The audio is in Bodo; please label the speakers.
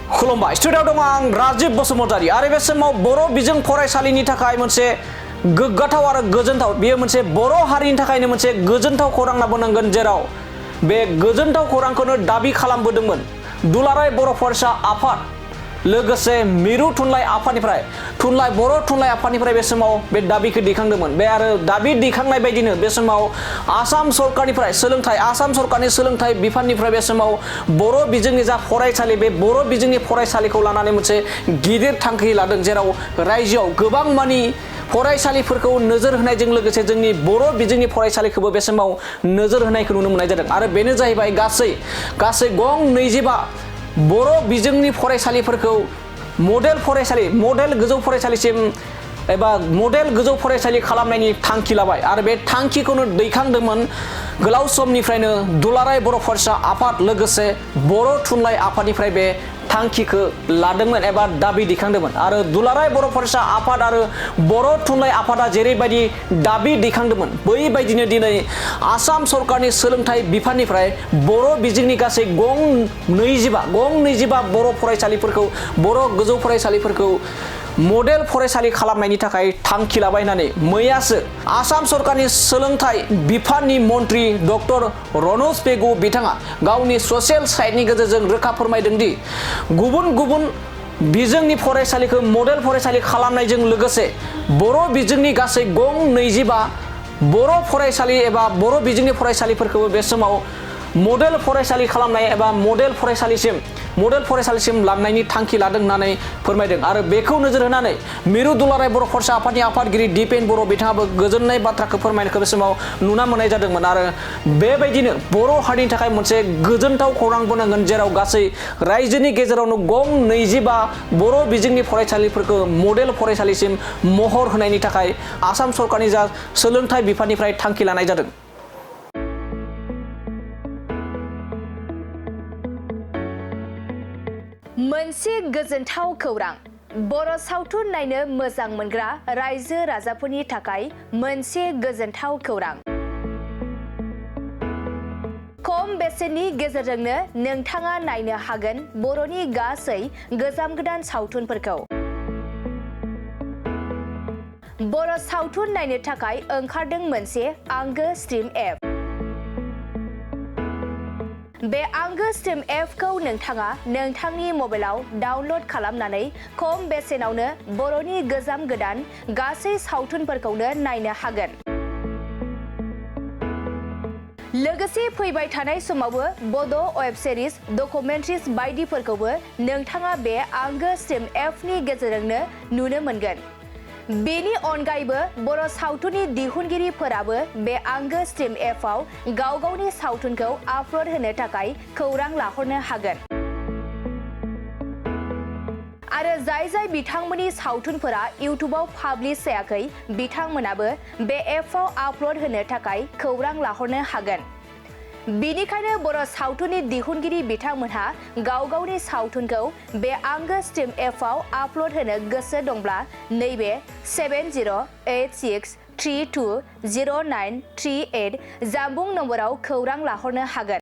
Speaker 1: खुलुमबाय स्टुडिय'आव दं आं राजिब बसुमतारी आरो बे समाव बर' बिजों फरायसालिनि थाखाय मोनसे गोग्गाथाव आरो गोजोनथाव बेयो मोनसे बर' हारिनि थाखायनो मोनसे गोजोनथाव खौरां लाबोनांगोन जेराव बे गोजोनथाव खौरांखौनो दाबि खालामबोदोंमोन दुलाराय बर' फरायसा आफाद लोगोसे मिरु थुनलाइ आफादनिफ्राय बर' थुनलाइ आफादनिफ्राय बे समाव बे दाबिखौ दैखांदोंमोन बे आरो दाबि दैखांनाय बायदिनो बे समाव आसाम सरकारनिफ्राय आसाम सरकारनि सोलोंथाइ बिफाननिफ्राय बे समाव बर' बिजोंनि जा फरायसालि बे बर' बिजोंनि फरायसालिखौ लानानै मोनसे गिदिर थांखि लादों जेराव रायजोआव गोबां मानि फरायसालिफोरखौ नोजोर होनायजों लोगोसे जोंनि बर' बिजोंनि फरायसालिखौबो बे समाव नोजोर होनायखौ नुनो मोननाय जादों आरो बेनो जाहैबाय गासै गं 25 बर' बिजोंनि फरायसालिफोरखौ मडेल गोजौ फरायसालिसिम एबा मडेल गोजौ फरायसालि खालामनायनि थांखि लाबाय आरो बे थांखिखौनो दैखांदोंमोन गोलाव समनिफ्रायनो दुलाराय बर' फरायसा आफाद लोगोसे बर' थुनलाइ आफादनिफ्राय बे थांखिखौ लादोंमोन एबा दाबि दैखांदोंमोन आरो दुलाराय बर' फरायसा आफाद आरो बर' थुनलाइ आफादा जेरैबायदि दाबि दैखांदोंमोन बैबायदिनो दिनै आसाम सरकारनि सोलोंथाइ बिफाननिफ्राय बर' बिजोंनि गासै गं 25 बर' फरायसालिफोरखौ बर' गोजौ फरायसालिफोरखौ मडेल फरायसालि खालामनायनि थाखाय थांखि लाबाय होननानै मैयासो आसाम सरकारनि सोलोंथाइ बिफाननि मन्त्रि डक्टर रनज पेगु बिथाङा गावनि ससियेल साइटनि गेजेरजों रोखा फोरमायदों दि गुबुन बिजोंनि फरायसालिखौ मडेल फरायसालि खालामनायजों लोगोसे बर' बिजोंनि गासै गं 25 बर' फरायसालि एबा बर' बिजोंनि फरायसालिफोरखौबो बे समाव मडेल फरायसालि खालामनाय एबा मडेल फरायसालिसिम लांनायनि थांखि लादों होननानै फोरमायदों आरो बेखौ नोजोर होनानै मिरु दुलाराय बर' फरायसा आफादनि आफादगिरि दिपेन बर' बिथाङाबो गोजोननाय बाथ्राखौ फोरमायनायखौ बे समाव नुना मोननाय जादोंमोन आरो बेबायदिनो बर' हारिनि थाखाय मोनसे गोजोनथाव खौरां बुंनांगोन जेराव गासै रायजोनि गेजेरावनो गं 25 बर' बिजोंनि फरायसालिफोरखौ मडेल फरायसालिसिम महर होनायनि थाखाय आसाम सरकारनि जा सोलोंथाइ बिफाननिफ्राय थांखि लानाय जादों।
Speaker 2: मोनसे गोजोनथाव खौरां बर' सावथुन नायनो मोजां मोनग्रा रायजो राजाफोरनि थाखाय मोनसे गोजोनथाव खौरां खम बेसेननि गेजेरजोंनो नोंथाङा नायनो हागोन बर'नि गासै गोजाम गोदान सावथुनफोरखौ बर' सावथुन नायनो थाखाय ओंखारदों मोनसे आंगो स्ट्रिम एप बे आंगो स्ट्रिम एपखौ नोंथाङा नोंथांनि मबाइलाव डाउनल'ड खालामनानै खम बेसेनावनो बर'नि गोजाम गोदान गासै सावथुनफोरखौनो नायनो हागोन लोगोसे फैबाय थानाय समावबो बड' वेब सिरिज डकुमेन्ट्रिज बायदिफोरखौबो नोंथाङा बे आंगो स्ट्रिम एपनि गेजेरजोंनो नुनो मोनगोन बेनि अनगायैबो बर' सावथुननि दिहुनगिरिफोराबो बे आंगो स्ट्रिम एपआव गावगावनि सावथुनखौ आपल'ड होनो थाखाय खौरां लाहरनो हागोन आरो जाय बिथांमोननि सावथुनफोरा इउट्युबाव पाब्लिश जायाखै बिथांमोनाबो बे एपआव आपल'ड होनो थाखाय खौरां लाहरनो हागोन बेनिखायनो बर' सावथुननि दिहुनगिरि बिथांमोनहा गावगावनि सावथुनखौ बे आंगो स्ट्रिम एपआव आपल'ड होनो गोसो दंब्ला नैबे 7086320938 जानबुं नम्बराव खौरां लाहरनो हागोन।